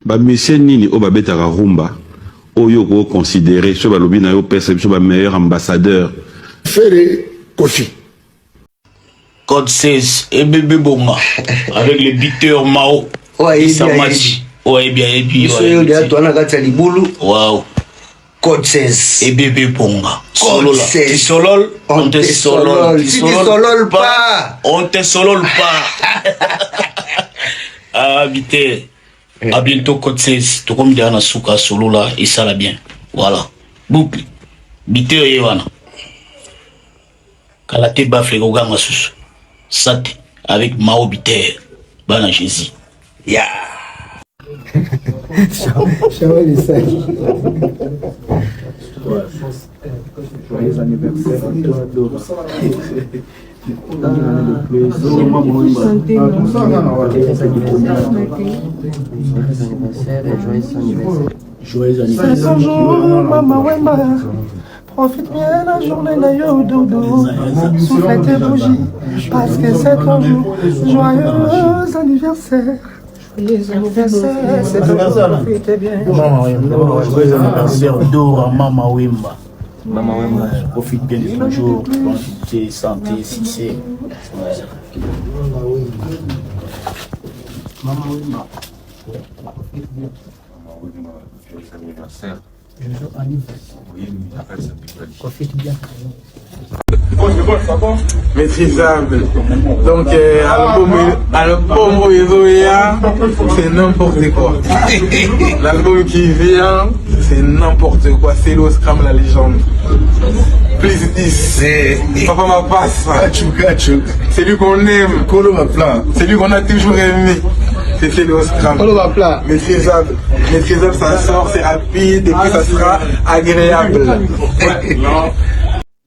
Ba musiciens nini oyo babetaka rumba oyo oko considerer soki balobi na yo pesa biso ba meilleurs ambassadeurs? Ferre Koffi. Code 16 ebebe bonga avec le buteur Mao Isamati oyo ayebi ayebi biso yo deja toa na kati ya libulu. Wow. Code 16 ebebe bonga solola tu solol on te solol tu solol pas on te solol pas. Ah buteur, à bientôt. Code 16 tokomi deja na suka. Solola esala bien. Voilà, boucle buteur ye wana kala te bafle koganga susu sate avec Mao Biter bana Jésus. Ya Joyeux anniversaire à toi, Dora. Joyeux anniversaire. Bonjour, Mama Wemba. Profite bien la journée na yo dodo. Souffle tes bougies parce que c'est ton jour. Joyeux anniversaire. Joyeux anniversaire, c'est ton jour. Profite bien. Joyeux anniversaire Dora Mama Wemba. Mama Wemba. Profite bien de ton jour. Longévité, santé, succès. Ouais. Mama Wemba. Joyeux anniversaire. Profite bien. Maîtrisable. Donc, album oyo ezoya, c'est n'importe quoi. L'album qui vient, c'est n'importe quoi. C'est l'Oscram, la légende. Plus 10. Papa ma passe. C'est lui qu'on aime. C'est lui qu'on a toujours aimé. C'est l'Oscram. Maîtrisable. Maîtrisable, ça sort, c'est rapide et puis ça sera agréable.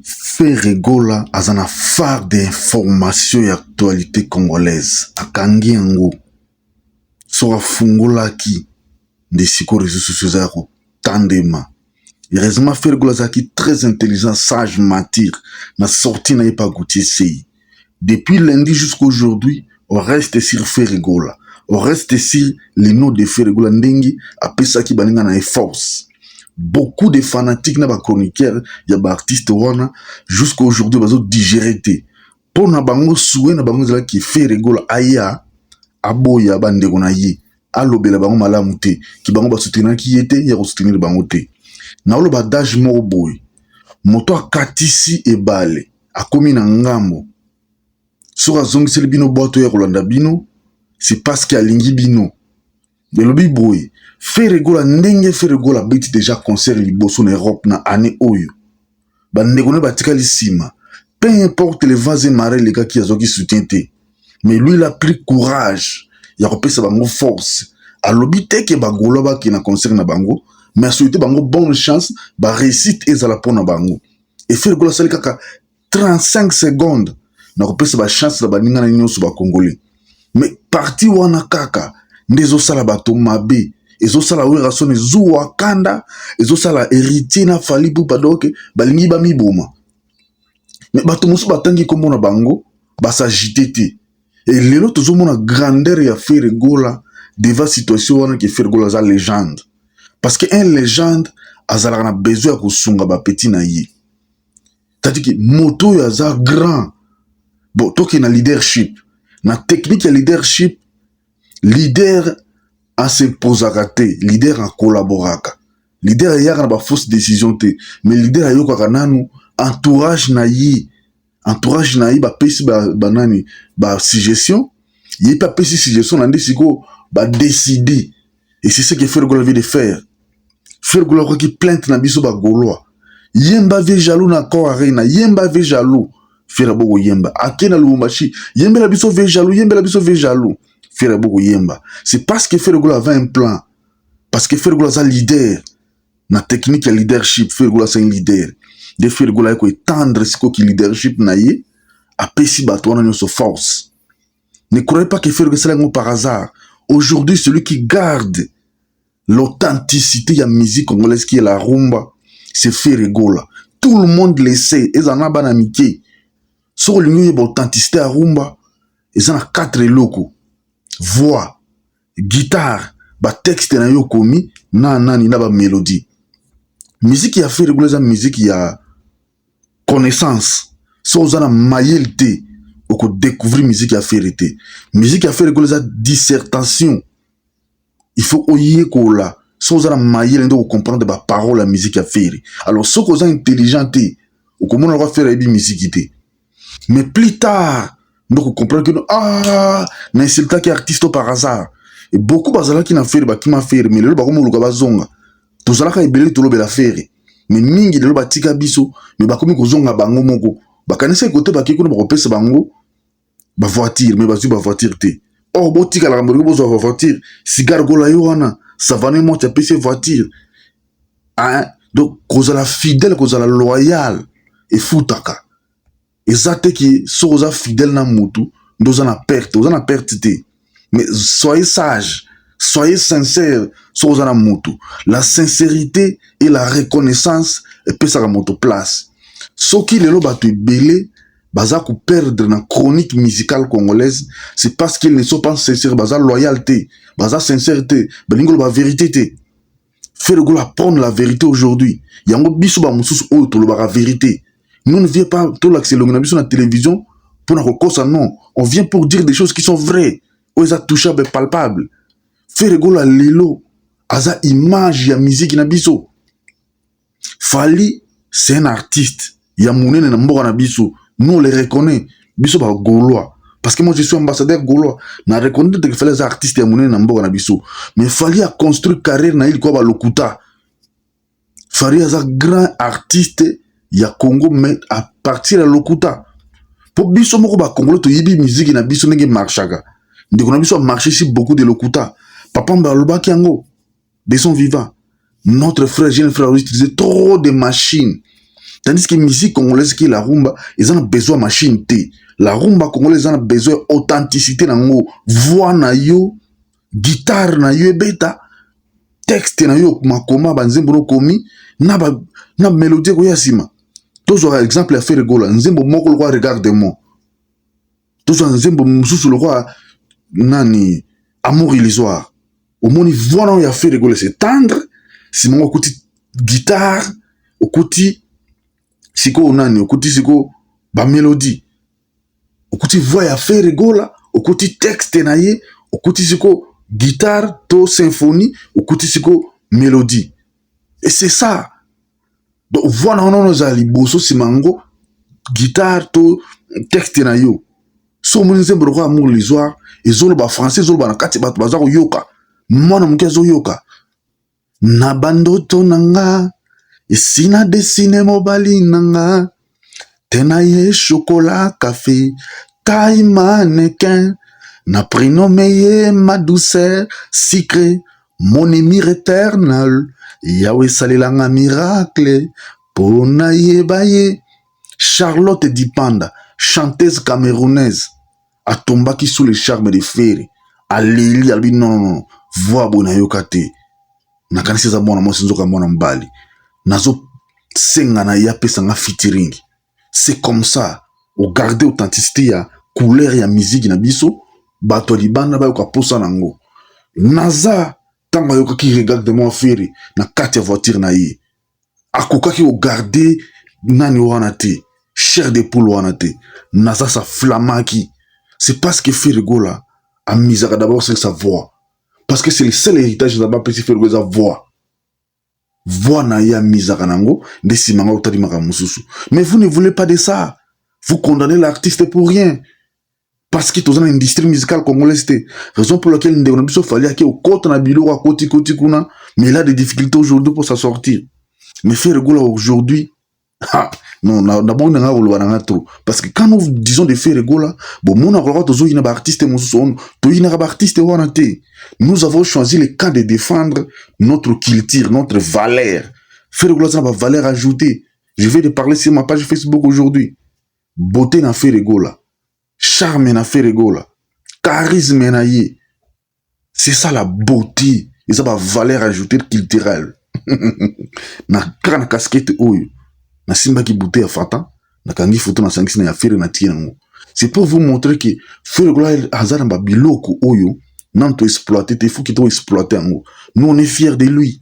Ferre Gola aza na phare d'information ya actualité congolaise. Akangi yango soki afungolaki nde sikoyo réseau sociaux eza ya kotandema. Heureusement, Ferre Gola azalaki très intelligent, sage, mature na sorti na ye pa Gauthier Sey. Depuis lundi jusqu'aujourd'hui, on reste sur Ferre Gola, on reste sur le nom de Ferre Gola, ndenge apesaki baninga na ye force. Beaucoup de fanatiques na bachroniqueurs ya baartiste wana, jusqu'à aujourd'hui bazodigérer te. Mpo na bango, souhait na bango ezalaki Ferre Gola aya aboya bandeko na ye, alobela bango malamu te, ki bango basoutenaki ye te, ya kosoutenir bango te. Naoloba adage moko boye: moto akatisi ebale, akomi na ngambo, soki azongiseli bino bwato ya kolanda bino, c'est parce que alingi bino. Elobi boye, Ferre Gola, ndenge Ferre Gola abeti déjà concert liboso na Europe na année oyo, bandeko ne batikali nsima. Peu importe le vents et marées elekaki, azwaki soutien te, mais lui, il a pris courage ya kopesa bango force. Alobi te ke bagaulois bakende na concert na bango, mais asouhaite bango bonne chance, baréussite ezala mpo na bango. E Ferre Gola asali kaka 35 secondes na kopesa bachance na baninga na nyonso bacongolais. Mais parti wana kaka nde ezosala bato mabe, ezosala Werrason ezuwa kanda, ezosala Héritier na Fally Ipupa. Donc balingi bamiboma, mais bato mosusu batangi nkombo na bango, basagite te. E lelo tozomona grandeur ya Ferre Gola devant situation wana, ke Ferre Gola aza légende, parce que un légende azalaka na besoin ya kosunga bapeti na ye. C'est-à-dire ke moto oyo aza grand, bon, tokende na leadership, na technique ya leadership, leader asimposaka te, leader akolaboraka. Leader ayaka na bafausse décision te, mais leader ayokaka nanu entourage na ye. Entourage na ye bapesi banani basuggestion, ye mpe apesi suggestion na nde sikoyo badécider. Et c'est ce que Ferre Gola vient de faire. Ferre Gola akoki plainte na biso bagaulois: yemba Vieux Jaloux na Accor Arena, yemba Vieux Jaloux. Ferre bokoyemba, ake na Lubumbashi: yembela biso Vieux Jaloux, yembela biso Vieux Jaloux. Ferre bokoyemba. C'est parce que Ferre Gola avait un plan, parce que Ferre Gola aza leader. Na technique ya leadership, Ferre Gola aza un leader. Nde Ferre Gola aye koétendre sikoki leadership na ye, apesi bato wana nyonso force. Ne croyez pas que Ferre Gola esala yango par hasard. Aujourd'hui, celui qui garde l'authenticité ya musique congolaise, qui est la rumba, c'est Ferre Gola. Tout le monde le sait, eza na bana mike. Soki olingi oyeba authenticité ya rumba, eza na quatre eloko: voix, guitare, Batexte na yo okomi na nani na bamélodie. Miziki ya Ferre Gola eza miziki ya connaissance. So oza na mayele te, okodécouvrir miziki ya Ferre te. Miziki ya Ferre Gola eza dissertation, il faut oyekola. So oza na mayele nde okocomprendre baparole ya miziki ya Ferre. Alors soki oza intelligent te, okomona lokwa Ferre ayebi miziki te, mais plus tard nde okocomprendre que ah, na insultaki artiste par hasard. Et beaucoup bazalaki na Ferre, bakima Ferre, mais lelo bakomi koluka bazonga. Tozalaka ebele tolobela Ferre, mais mingi lelo batika biso, mais bakomi kozonga bango moko. Bakanisaki kote bakei kuna bakopesa bango bavoiture, mais bazwi bavoiture te. Or botikalaka bolingi bozwa bavoiture. Cigare Gola yo wana, Savane Moti apesi voiture, hein? Donc kozala fidèle, kozala loyal efutaka. Eza te que soki oza fidèle na mutu nde oza na perte. Oza na perte te, mais soyez sage, soyez sincère. Soki oza na mutu, la sincérité et la reconnaissance epesaka moto place. Soki lelo bato ebele baza koperdre na chronique musicale congolaise, c'est parce qu'ils ne sont pas sincères. Baza loyal te, baza sincère te, balingi koloba vérité te. Ferre Gola prendre la vérité aujourd'hui. Yango biso bamosusu oyo tolobaka vérité, nous ne vient pas tolakisa elongi na biso na télévision mpona kokosa. Non, on vient pour dire des choses qui sont vraies, oyo eza touchable, palpable. Ferre Gola lelo aza image ya musique na biso. Fally, c'est un artiste ya monene na mboka na biso. Nous, on les reconnaît, biso bagaulois, parce que moi, je suis ambassadeur gaulois. Na reconnaître que Fally aza artiste ya monene na mboka na biso, mais Fally a construit carrière na ye likoya balokuta. Fally aza grand artiste ya Congo, mais à partir ya lokuta, mpo biso moko bacongolais toyebi miziki na biso ndenge marchaka. Ndeko na biso amarché sur beaucoup de lokuta. Papa Mba alobaki yango de son vivant: notre frère, jeune frère, utilisait trop de machines, tandis que musique congolaise qui est la rumba eza na besoin machine te. La rumba congolaise eza na besoin authenticité nango: voix na yo, guitare na yo ebeta, texte na yo, makoma banzembo nokomi na mélodie ekoya nsima. Tozwaka exemple ya Ferre Gola, nzembo moko lokwa Regarde moi tozwa nzembo mosusu lokwa nani, Amour illusoire. Omoni voix na oyo ya Ferre Gola, c'est tendre. Nsima ngo okuti guitare, okuti sikoyo nani, okuti sikoyo bamélodie, okuti voix ya Ferre Gola, okuti texte na ye, okuti sikoyo guitare to symphonie, okuti sikoyo mélodie, et c'est ça. Donc voix na wana ozala liboso, nsima yango guitare to texte na yo. So omoni nzembo lokola Amour illusoire, ezoloba français, ezoloba na kati, bato baza koyoka, mwana moke azoyoka. Na bandoto na nga esi na dessiner mobali na nga te, na ye chocolat, café, taille mannequin, na prénommé ye ma douceur sucré, mon émir éternel. Yawe esalelanga miracle mpo nayeba ye. Charlotte Dipanda, chanteuse camerounaise, atombaki sous le charme de Ferre. Aleli, alobi: "Non, non, non, voix boye nayoka te, nakanisi eza mwana mwasi, nzoka mwana mobali. Nazosenga na ye apesanga featuring." C'est comme ça ogarde authenticité ya couleur ya musique na biso, bato ya libanda bayoka posa nango. Naza ntango ayokaki Regarde moi Ferre na kati ya voiture na ye, akokaki kogarde nani wana te, chair de poule wana te. Naza s'enflammaki. C'est parce que Ferre Gola amisaka d'abord sur sa voix, parce que c'est le seul héritage Nzambe apesi Ferre Gola, eza voix. Voix na ye amisaka nango, nde nsima ngo otali makambo mosusu. Mais vous ne voulez pas de ça, vous condamnez l'artiste pour rien, parce que toza na industrie musicale congolaise te, raison pour laquelle ndeko na biso Fally ake okota na biloko, akoti koti kuna, mais il a des difficultés aujourd'hui pour s'en sortir. Mais Ferre Gola aujourd'hui, ah, non, nabongi na nga koloba na nga trop, parce que quand nous disons de Ferre Gola, bomonaka lokola tozoyina baartiste mosusu ono, toyinaka baartiste wana te. Nous avons choisi le cas de défendre notre culture, notre valeur. Ferre Gola aza na bavaleur ajoutée. Je vais de parler sur ma page Facebook aujourd'hui. Beauté na Ferre Gola, charme na Ferre Gola, charisme na ye, c'est ça la beauté, eza bavaleur ajoutée culturelle. Na kaka na casquette oyo nasimbaki bouteille ya Fanta, nakangi foto, nasangisi na ya Ferre, natie yango. C'est pour vous montrer que Ferre Gola aza na babiloko oyo. Nanu to exploite te, il faut que to exploite yango. Nous, on est fier de lui.